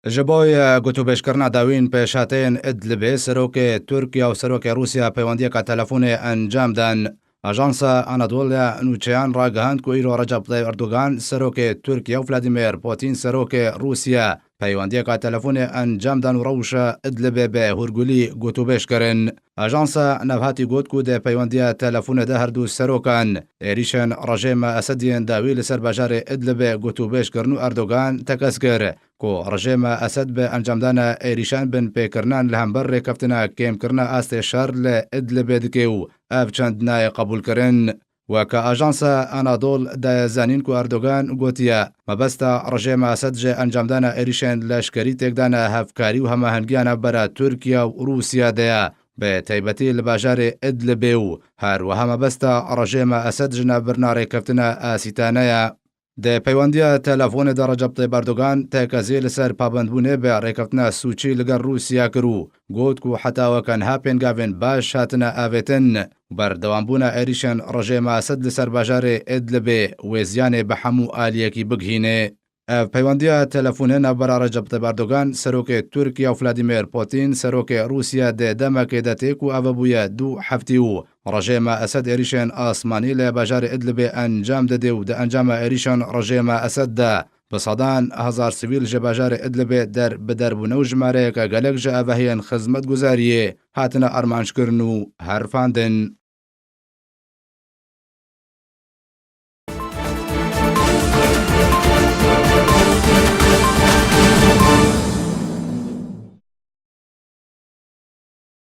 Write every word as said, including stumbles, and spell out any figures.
Ji bo ye gotûbêjkirina dawîn pêşhateyên Idlibê, serokê Tirkiye û serokê Rûsya peywendiyeke telefonê encam dan. Ajansa Anadolu ya nûçeyan ragihand ku îro Recep Tayyip Erdogan, serokê Tirkiye, û Vladimir Putin, serokê Rûsya, peywendiyeke telefonê encam dan û rewşa Idlibê bi hûrgulî gotûbêj kirin. Ajansa Navhatî got ku di peywendiya telefonê de her du serokan êrîşên rejêma Esed yên dawî li ser bajarê Idlibê gotûbêj kirin û Erdogan tekez kir ku rejêma Esed bi encamdana êrîşan binpêkirinan li hember rêkeftina kêmkirina astê şer li Idlibê dike û ev çend nayê qebûlkirin. Weke Ajansa Anadol daye zanîn ku Erdogan gotiye, mebesta rejêma Esed ji encamdana êrîşên leşkerî têkdana hevkarî û hemahengiya navbera Tirkiye û Rûsya de ye, bi taybetî li bajarê Idlibê û her wiha mebesta rejêma Esed ji navbirina rêkeftina asîtane ye. Di peywendiya telefonê de Recep Tayyip Erdogan tekezî li ser pabendbûnê bi rêkeftina sûcî li gel Rûsya kir û got ku heta weke niha pêngavên baş hatine avêtin û berdewambûna êrîşên rejêma Esed li ser bajarê Idlibê wê ziyanê bi hemû aliyekî bigihîne. Ev peywendiya telefonê navbera Recep Tayyip Erdogan, serokê Tirkiye, û Vladimir Putin, serokê Rûsya, di demekê de tê ku eve bûye du heftî û rejêma Esed êrîşên asmanî li bajarê Idlibê encam dide û di encama êrîşên rejêma Esed de bi sedan hezar sivîl ji bajarê Idlibê der bi der bûne û jimareyeke gelek ji avahiyên xizmetguzariyê hatine armanckirin û herifandin.